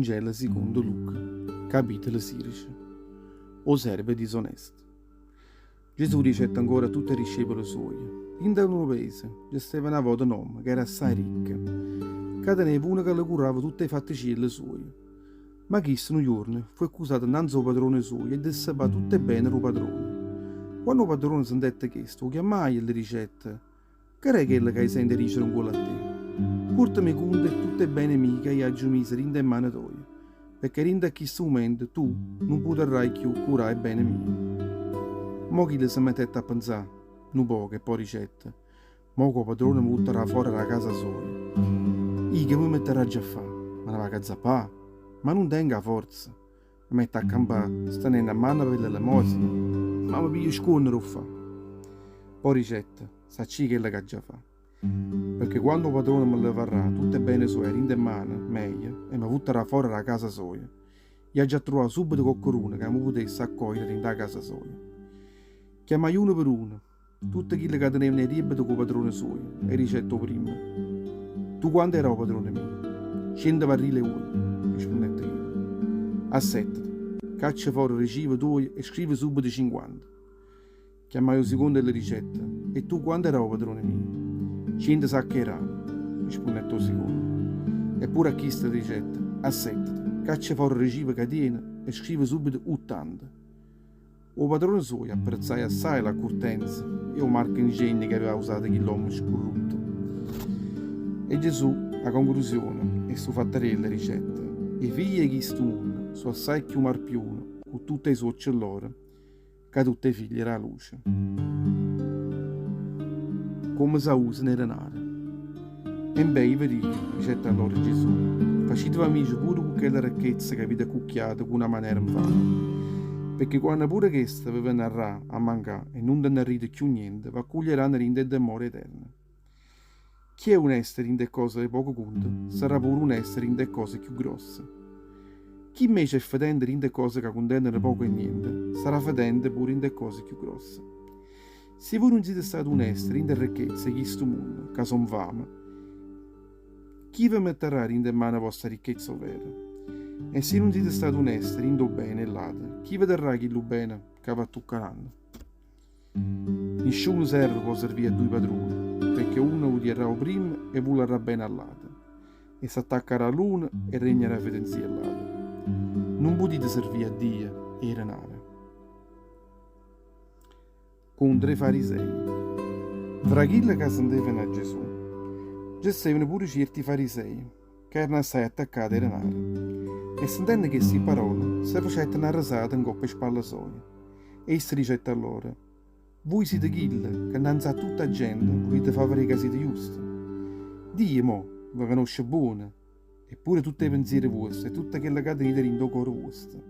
Vangelo sicondo Luca, capitolo sìrice. 'O servo disonesto. Gesù dicette ancora a tutt' 'e discepole suoje, Dint' a nu paese nce steva na vota n'ommo ch'era assaje ricco, ca teneva uno ca le curava tutt' 'e fatticielle suoje. Ma chisto nu juorno fu accusato 'nnanze 'o padrone suoje 'e dissepà tutt' 'e bene d' 'o padrone. Quanno 'o padrone sentette chesto, 'o chiammaje e le dicette, Che r'è chello ca i' sento 'e dicere 'ncuollo a te? Puortame 'e cunte 'e tutt' 'e bene mie ca i' aggio miso dint' 'e mmane toje, pecché dint' a chistu mumento tu nun putarraje cchiù curà 'e bene mie. Mo chillo se mettette a penzà nu poco e po' dicette, Mo ca 'o padrone me vuttarà fora d' 'a casa soja, i' che me mettarraggio a fà? Me ne vaco a zappà? Ma nun tengo 'a forza. Me metto a campà stennenno 'a mano pe l'elemosina, ma me piglio scuorno d' 'o ffà. Po' dicette, Saccio chello ch'aggia fà. Pecché quanno 'o padrone me levarrà tutt' 'e bene suoje 'a dint' 'e mmane meje e me vuttarà fora d' 'a casa soja, i' aggia truvà subito coccheduno ca me putesse accogliere dint' 'a casa soja. Chiammaje uno per uno tutte chille ca tenevano 'e diebbete cu 'o padrone suojo e dicette 'o primmo, Tu quanto 'e dà 'o padrone mio? Ciento varrile 'e uoglio, rispunnette chillo. Assettete, caccia fora 'o ricivo tuojo e scrive subito cinquanta. Chiammaje 'o sicondo e le dicette, E tu quanto 'e dà 'o padrone mio? Ciento sacche 'e rano, rispunnette 'o sicondo. E pure a chisto dicette, Assettete, caccia fora 'o ricivo ca tiene e scrive subito uttanta. O padrone suojo apprezzaje assaje l'accurtenza e 'o marchingegno che aveva ausato chill'ommo scurrutto. E Gesù, a concrusione 'e stu fattariello, dicette, 'E figlie 'e chistu munno so' assaje cchiù marpiune cu tutt' 'e suocce lloro ca tutt' 'e figlie d' 'a luce. Comme s'ausano 'e denare. Embè, io ve dico, dicette allora Gesù, faciteve amice pure cu chella ricchezza che avite accucchiata cu na manera nfame, pecché quanno pure chesta ve venarrà a mancà e nun tenarrite cchiù niente, v'accuglieranno dint' 'e ddemmore eterne. Chi è onesto dint' 'e ccose 'e poco cunto, sarrà pure onesto dint' 'e ccose cchiù grosse. Chi invece è fetente dint' 'e ccose ca cuntenneno poco e niente, sarrà fetente pure dint' 'e ccose cchiù grosse. Si vui nun site state oneste dint' 'e ricchezze 'e chistu munno, ca so' nfame, chi ve mettarrà dint' 'e mmane voste 'a ricchezza overa? E si nun site state oneste dint' 'o bene 'e ll'ate, chi ve darrà chillu bene ca v'attuccaranno? Nisciuno servo po' servì a duje padrune, pecché uno odiarrà 'o primmo e vularrà bene a ll'ato, e s'attaccarrà a l'uno e regnarrà fetenzia a ll'ato. Nun putite servì a Dio e 'e denare. Contro 'e farisei. Nfra chille ca sentevano a Gesù, nce stevano pure cierti farisei, ca erano assaje attaccate 'e denare, e sentenno chesti parole, se facettero na resata 'ncopp' 'e spalle soje. E isso dicette a loro, Vuje site chille, ca 'nnanze a tutta 'a gente vulite fa vedè ca site juste. Dio, mo, ve canosce buono, e pure tutt' 'e penziere vuoste e tutto chello ca tenite dint' 'o core vuosto.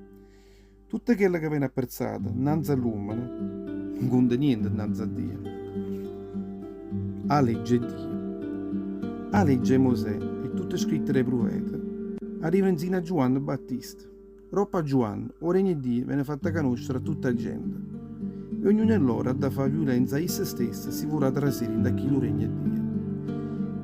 Tutto chello ca vene apprezzato 'nnanze a ll'uommene nun conta niente 'nnanze a Dio. A legge 'e Dio. A legge 'e Mosè e tutt' 'e scritte d' 'e prufete arrivano nzino a Giuanne Battista. Doppo a Giuanne, 'o regno 'e Dio vene fatto canoscere a tutt' 'a gente. E ognuno 'e lloro ha da fà viulenza a isso stesso si vurrà trasì dint' a chillu regno 'e Dio.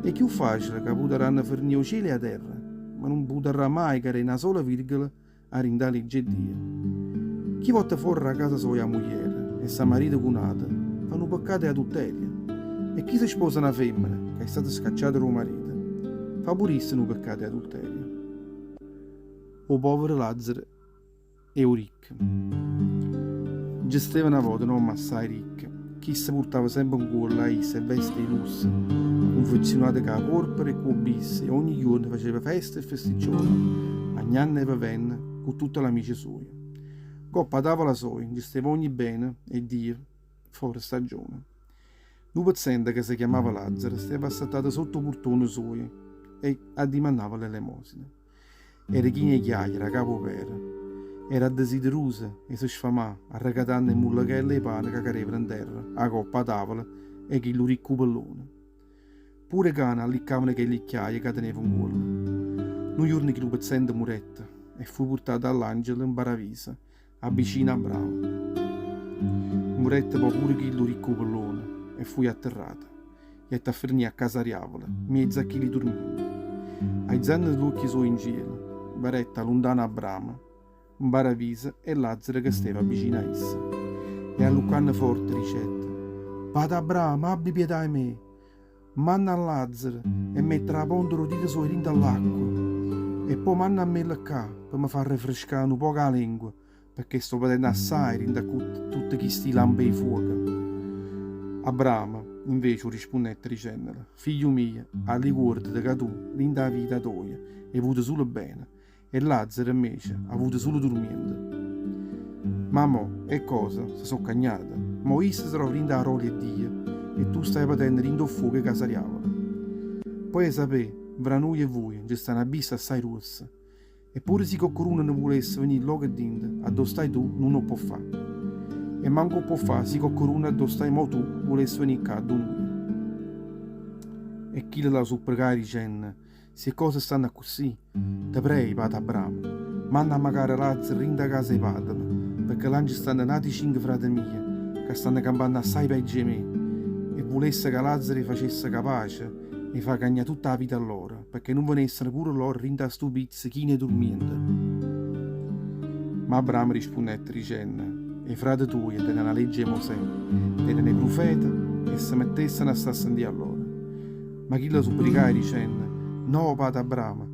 È cchiù facile ca putarranno fernì 'o cielo e 'a terra, ma nun putarrà maje cadè na sola virgola 'a dint' 'a legge 'e Dio. Chi votta fora d' 'a casa soja 'a mugliera e s' 'a marita cu n'ato, fa nu peccato 'e adulterio. E chi se sposa na femmena ca è stata scacciata d' 'o marito, fa pure isso nu peccato 'e adulterio. 'O povero Lazzaro e 'o ricco. Nce steva na vota n'ommo assaje ricco, chisto purtava sempe 'ncuollo a isso 'e veste 'e lusso, cunfezziunate cu 'a porpora e cu 'o bisso e ogni juorno faceva festa e festicciola, magnanno e vevenno cu tutte l'amice suoje. Ncopp' 'a tavola soja nce steva ogni bene 'e Dio fore staggione. Nu pezzente ca se chiammava Lazzaro steva assettato sott' 'o purtone suojo e addimannava l'elemosina. Era chino 'e chiaie d' 'a capa 'o pere. Era desideruso 'e se sfamà arrecatanno 'e mullechelle 'e pane ca cadevano 'nterra 'a coppa 'a tavola 'e chillu ricco pellone. Pure 'e cane alliccavano chelli chiaie ca teneva 'ncuollo. Nu juorno chillu pezzente murette e fuje purtato 'a ll'angele 'mparaviso abbicino a Abramo. Murette po' pure chillu ricco pellone e fuje atterrato. Jette a fernì a casa diavolo, 'mmiezzo a chilli turmiente. Aizanno ll'uocchie suoje 'ncielo. Verette 'a luntano Abramo 'mparaviso e Lazzaro che steva vicino a isso. E alluccanno forte dicette, Pate Abramo, abbi pietà 'e me! Manna a Lazzaro e mettere 'a ponta d' 'o dito suojo dint' all'acqua e po' mannammello ccà pe me fa arrefrescà nu poco 'a lengua pecché sto patenno assaje dint' a tutte chisti lampe 'e fuoco. Abramo, invece, 'o rispunnette dicennole, Figlio mio, allicuordete ca tu, dint' 'a vita toja, hê avuto sulo bene e Lazzaro, invece, ha avuto sulo turmiento. Ma mo 'e ccose se so' cagnate, mo isso se trova dint' 'a grolia 'e Dio e tu staje patenno dint' 'o ffuoco 'e casa diavolo. Po' 'e sapé, nfra nuje e vuje nce sta n'abisso assaje gruosso. E pure si coccheduno ne vulesse venì lloco dinto, addò stai tu, nun 'o pò fà. E manco 'o pò fà si coccheduno addò stai mò tu vulesse venì ccà addu nuje. E chillo la supprecaje dicenne, Si 'e cose stanno accussì, te prejo, pate Abramo, manna ammacaro Lazzaro dint' 'a casa 'e pàtemo, pecché là nce stanno n'ati cinche frate mieje, ca stanno campanno assaje peggio 'e me, e vulesse ca Lazzaro 'e facesse capace 'e fa cagnà tutta 'a vita lloro, pecché nun venessero pure lloro dint' 'a stu pizzo chino 'e turmiento. Ma Abramo rispunnette dicenne, 'E frate tuoje teneno 'a legge 'e Mosè, teneno 'e prufete e se mettessero a sta a sentì a lloro. Ma chillo supplicaje dicenne, No, pate Abramo,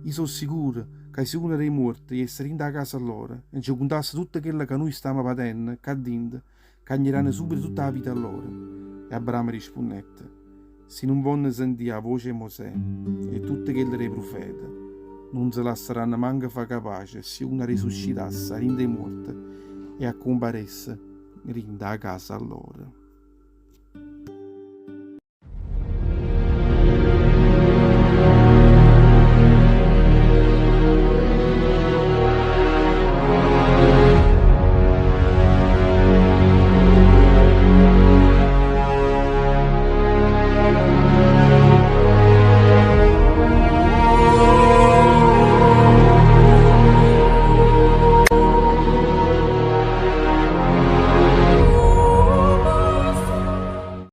io so' sicuro ca si uno d' 'e muorte jesse dint' 'a casa lloro e nce cuntasse tutto chello ca nuje stammo patenno ccà dinto, cagneranno subito tutta 'a vita lloro. E Abramo rispunnette, Si nun vonno sentì 'a voce 'e Mosè e tutto chello d' 'e prufete, nun se lassaranno manco fa capace si uno risuscitasse 'a dint' 'e muorte e accumparesse dint' 'a casa lloro.